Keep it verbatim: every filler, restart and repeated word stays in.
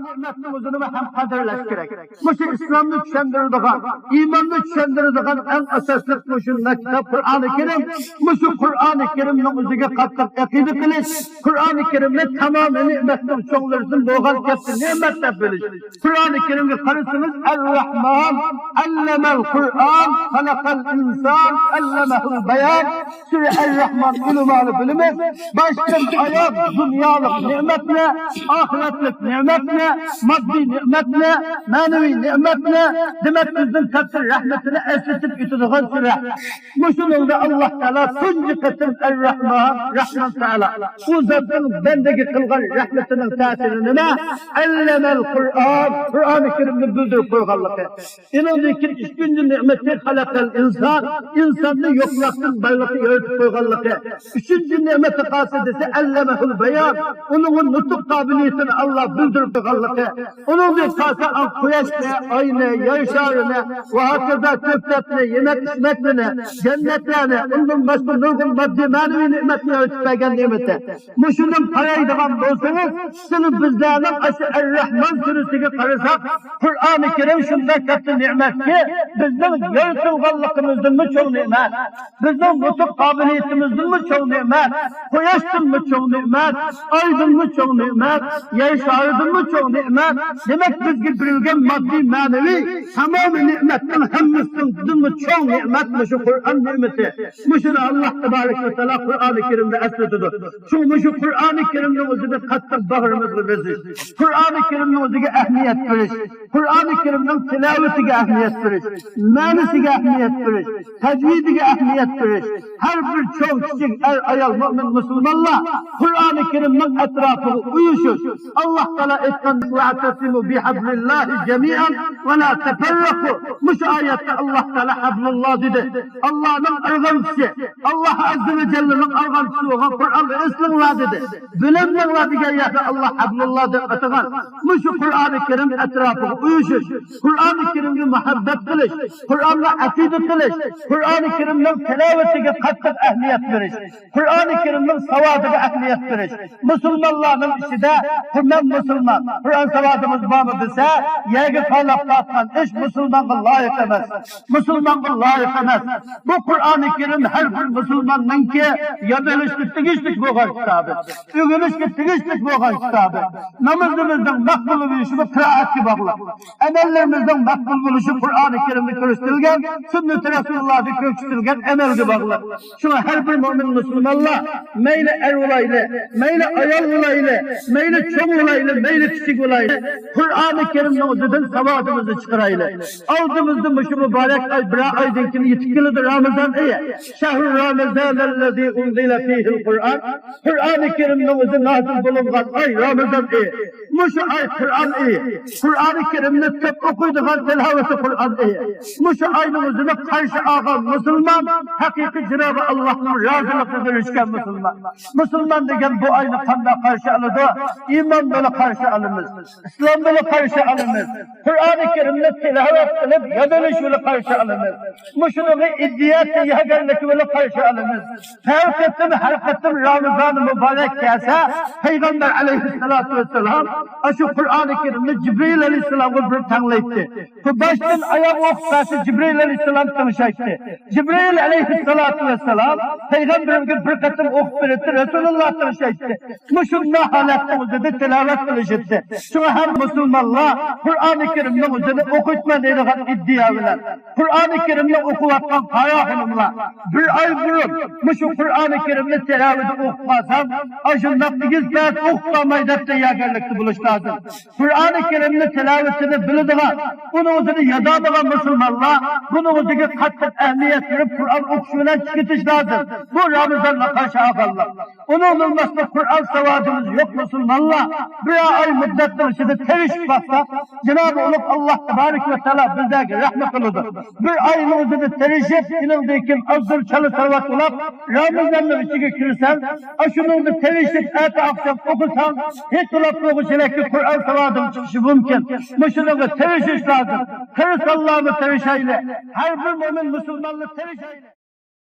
نېمەتنىڭ ئۆزىنىمۇ ھەم قەدىرلەش كېرەك. مۇشۇ ئىسلامنى چۈشەندۈرىدىغان، ئىماننى چۈشەندۈرىدىغان ئەڭ ئاساسلىق مۇشۇ مەكتەپ قۇرئانى كەرىم. مۇشۇ قۇرئانى كەرىمنىڭ ئۆزىگە قاتتىق ئەقىدە قىلىش، قۇرئانى كەرىمنى تامامى نېمەتنىڭ چوڭلىرىدىن بولغان كەسپى نېمەت دەپ بىلىش. قۇرئانى كەرىمگە قارىسىڭىز، الرحمن علم القرآن خلق الإنسان علمه البيان. سۈرە ئەر-راھمان ئۆلىمالار بىلىمىز، باشتىن ئاياغ دۇنيالىق نېمەتنى، ئاخىرەتلىك نېمەتنى، ماددىي نېمەتنى، مەنىۋى نېمەتنى، دېمەك، بىزدىن كاتتا رەھمىتىنى ئەسلىتىپ ئۆتىدىغان سۈرە. مۇشۇنىڭدا ئاللاھ تائالا تۇنجى قېتىم ئەر-راھمان، راھمان تائالا ئۇ زاتنىڭ بەندىگە قىلغان رەھمىتىنىڭ تەسىرى نېمە؟ ئەللەمەل قۇرئان، قۇرئانى كەرىمنى بىلدۈرۈپ قويغانلىقى. ئۇنىڭدىن كېيىن ئىككىنچى نېمىتى خەلەقەل ئىنسان، ئىنساننى يوقلاقتىن بارلىققا يارىتىپ قويغانلىقى. ئۈچىنچى نېمىتى قايسى دېسە، ئەللەمەھۇل بايان، ئۇنىڭغا نۇتۇق قابىلىيىتىنى ئاللاھ بىلدۈرۈپ قويغانلىقى. ئۇنىڭدىن قالسا ئاڭ قۇياشنى، ئاينى، يەر شارىنى ۋە ھاكازا كۆكتاتنى، يېمەك ئىچمەكلىرىنى، جەننەتلەرنى، ئۇندىن باشقا نۇرغۇن ماددىي مەنىۋى نېمەتنى يارىتىپ بەرگەن نېمىتى. مۇشۇنىڭ قارايدىغان بولسىڭىز، سىلى بىزلەرنىڭ ئاشۇ ئەر-راھمان سۈرىسىگە قارىساق، قۇرئانى كەرىم شۇنداق كاتتا نېمەتكى، بىزنىڭ يارىتىلغانلىقىمىزدىنمۇ چوڭ نېمەت، بىزنىڭ نۇتۇق قابىلىيىتىمىزدىنمۇ چوڭ نېمەت، قۇياشتىنمۇ چوڭ نېمەت، ئايدىنمۇ چوڭ نېمەت، يەر شارىدىنمۇ چوڭ نېمەت. دېمەك، بىزگە بېرىلگەن ماددىي، مەنىۋى تامامى نېمەتنىڭ ھەممىسىدىنمۇ چوڭ نېمەت مۇشۇ قۇرئان نېمىتى. مۇشۇنى ئاللاھ تەبارەك ۋە تائالا قۇرئانى كەرىمدە ئەسلىتىدۇ. شۇڭا مۇشۇ قۇرئانى كەرىمنىڭ ئۆزىنى قاتتىق باغرىمىزغا بېسىش، قۇرئانى كەرىمنىڭ ئۆزىگە ئەھمىيەت بېرىش، قۇرئانى كەرىمنىڭ تىلاۋىتىگە ئەھمىيەت بېرىش، مەنىسىگە ئەھمىيەت بېرىش، تەجۋىدىگە ئەھمىيەت بېرىش، ھەر بىر چوڭ، كىچىك، ئەر، ئايال، مۆمىن، مۇسۇلمانلار قۇرئانى كەرىمنىڭ ئەتراپىغا ئۇيۇشۇش. ئاللاھ تائالا ئېيتقان، ۋەئتەسىمۇ بىھەبلىللاھى جەمىئەن ۋە لا تەپەررەقۇ. مۇشۇ ئايەتتە ئاللاھ تائالا ھەبلۇللاھ دېدى. ئاللاھنىڭ ئارغامچىسى، ئاللاھ ئەززە ۋە جەللىنىڭ ئارغامچىسى بولغان قۇرئانغا ئېسىلىڭلار دېدى. بىلىنىڭلار دېگەن يەردە ئاللاھ ھەبلۇللاھ دەپ ئاتىغان. مۇشۇ قۇرئانى كەرىم ئەتراپىغا ئۇيۇشۇش، قۇرئانى كەرىمگە مۇھەببەت قىلىش، قۇرئانغا ئەقىدە قىلىش، قۇرئانى كەرىمنىڭ تىلاۋىتىگە قاتتىق ئەھمىيەت بېرىش، قۇرئانى كەرىمنىڭ ساۋادىغا ئەھمىيەت بېرىش. مۇسۇلمانلارنىڭ ئىچىدە، مەن مۇسۇلمان، قۇرئان ساۋادىڭىز بارمۇ دېسە، يەرگە پارلاپ قالغان ئىش مۇسۇلمانغا لايىق ئەمەس. مۇسۇلمانغا لايىق ئەمەس. بۇ قۇرئانى كەرىم ھەر بىر مۇسۇلماننىڭكى ياد ئېلىشقا تېگىشلىك بولغان كىتابى، ئۆگىنىشكە تېگىشلىك بولغان كىتابى. نامىزىمىزنىڭ مەقبۇل بولۇشىمۇ قىرائەتكە باغلىق. ئەمەللىرىمىزنىڭ مەقبۇل بولۇشى قۇرئانى كەرىمدە كۆرسىتىلگەن، سۈننىتى رەسۇلۇللاھدا كۆرسىتىلگەن ئەمەلگە باغلىق. شۇڭا ھەر بىر مۆمىن مۇسۇلمانلار، مەيلى ئەر بولايلى، مەيلى ئايال بولايلى، مەيلى چوڭ بولايلى، مەيلى كىچىك بولايلى، قۇرئانى كەرىمنىڭ ئۆزىدىن ساۋادىمىزنى چىقىرايلى. ئالدىمىزدا مۇشۇ مۇبارەك ئاي، بىرەر ئايدىن كېيىن يېتىپ كېلىدۇ رامىزان ئېيى. شەھرۇ رامىزانەللەزى ئۇنزىلە فىھىل قۇرئان. قۇرئانى كەرىمنىڭ ئۆزى نازىل بولۇنغان ئاي رامىزان ئېيى. مۇشۇ ئاي قۇرئان ئېيى. قۇرئانى كەرىمنى كۆپ ئوقۇيدىغان، تىلاۋىتى قۇرئان ئېيى. مۇشۇ ئاينىڭ ئۆزىنى قارشى ئالغان مۇسۇلمان ھەقىقىي جانابى ئاللاھنىڭ رازىلىقىغا ئېرىشكەن مۇسۇلمان. مۇسۇلمان دېگەن بۇ ئاينى قانداق قارشى ئالىدۇ؟ ئىمان بىلەن قارشى ئالىمىز، ئىسلام بىلەن قارشى ئالىمىز، قۇرئانى كەرىمنى تىلاۋەت قىلىپ ياد ئېلىش بىلەن قارشى ئالىمىز، مۇشۇنىڭغا ئىدىيە تەييارگەرلىكى بىلەن قارشى ئالىمىز. ھەر قېتىم، ھەر قېتىم رامىزانى مۇبارەك كەلسە، پەيغەمبەر ئەلەيھىسسالاتۇ ۋەسسالام ئاشۇ قۇرئانى كەرىمنى جىبرىئىل ئەلەيھىسسالامغا بىر تەڭلەيتتى. بۇ باشتىن ئاياغ ئوقۇپ بەرسە، جىبرىئىل ئەلەيھىسسالام تىڭشايتتى. جىبرىئىل ئەلەيھىسسالاتۇ ۋەسسالام پەيغەمبىرىمگە بىر قېتىم ئوقۇپ بېرەتتى، رەسۇلۇللا تىڭشايتتى. مۇشۇنداق ھالەتنىڭ ئۆزىدە تىلاۋەت قىلىشىتتى. شۇڭا ھەم مۇسۇلمانلار قۇرئانى كەرىمنىڭ ئۆزىنى ئوقۇيتتىم دەيدىغان ئىدىيە بىلەن، قۇرئانى كەرىمنى ئوقۇۋاتقان قارى خانىملار، بىر ئاي بۇرۇن مۇشۇ قۇرئانى كەرىمنى تىلاۋىتى ئوقۇپ قالسام، ئاشۇنداق ئېگىز پەس ئوقۇپ قالماي دەپ تەييارگەرلىكتە بولۇش لازىم. قۇرئانى كەرىمنى تىلاۋىتىنى بىلىدىغان، ئۇنىڭ ئۆزىنى يادايدىغان مۇسۇلمانلار بۇنىڭ ئۆزىگە قاتتىق ئەھمىيەت بېرىپ، قۇرئان ئوقۇش بىلەن چىقىۋېتىش لازىم. بۇ رامىزانغا قارشى ئالغانلار. ئۇنىڭدىن باشقا قۇرئان ساۋادىمىز يوق مۇسۇلمانلار بىرەر ئاي مۇددەتنىڭ ئىچىدە تىرىشىپ باقساق، جانابى ئۇلۇغ ئاللاھ تەبارەك ۋە تائالا بىزلەرگە رەھمەت قىلىدۇ. بىر ئاينىڭ ئۆزىدە تىرىشىپ، ئۇنىڭدىن كېيىن ئازدۇر چالا ساۋات بولۇپ، رامىزاننىڭ ئىچىگە كىرسەڭ، ئاشۇنىڭدا تىرىشىپ، ئەتە ئاخشام ئوقۇساڭ، ھېيتلاپ بولغۇچىلىككە قۇرئان ساۋادىڭ چىقىشى مۇمكىن. مۇشۇنىڭغا تىرىشىش لازىم. تىرىشاللارمۇ تىرىشايلى. ھەر بىر مۆمىن مۇسۇلمانلار تىرىشايلى.